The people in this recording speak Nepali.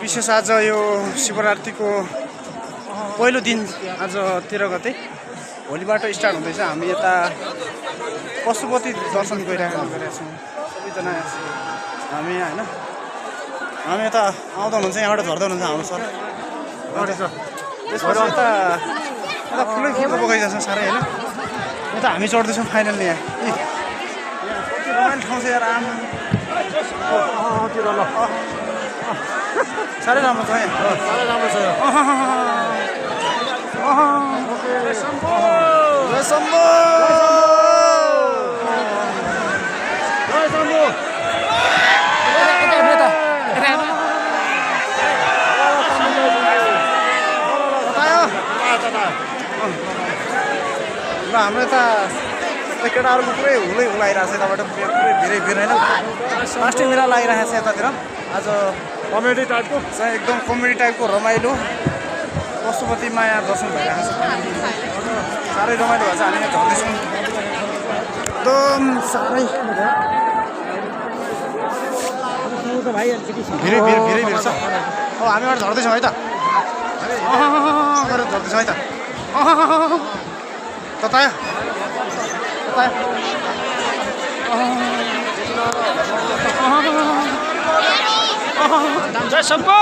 विशेष आज यो शिवरात्रिको पहिलो दिन आज 13 गते भोलिबाट स्टार्ट हुँदैछ। हामी यता पशुपति दर्शन गरिरहेका छौँ सबैजना। हामी होइन हामी यता आउँदा हुनुहुन्छ, यहाँबाट झर्दै हुनुहुन्छ हाम्रो सर। त्यसपछि यता फुलै फुलको बगैँचा छ साह्रै होइन। यता हामी चढ्दैछौँ फाइनल्ली। यहाँ कति रमाइलो ठाउँ छ यार। साह्रै राम्रो छ यहाँ, साह्रै राम्रो छ। ल हाम्रो यता केटाहरूको पुरै हुलाइरहेको छ यताबाट, पुरै भिरै होइन। लास्टिङ मेला लागिरहेको छ यतातिर। आज कमेडी टाइपको एकदम कमेडी टाइपको रमाइलो पशुपतिमा यहाँ दर्शन भइरहेको छ। साह्रै रमाइलो भएको छ। हामी यहाँ झर्दैछौँ एकदम साह्रै भिरै छ। हामीबाट झर्दैछौँ है त, गरेर झर्दैछौँ है त। कता जय शम्भो।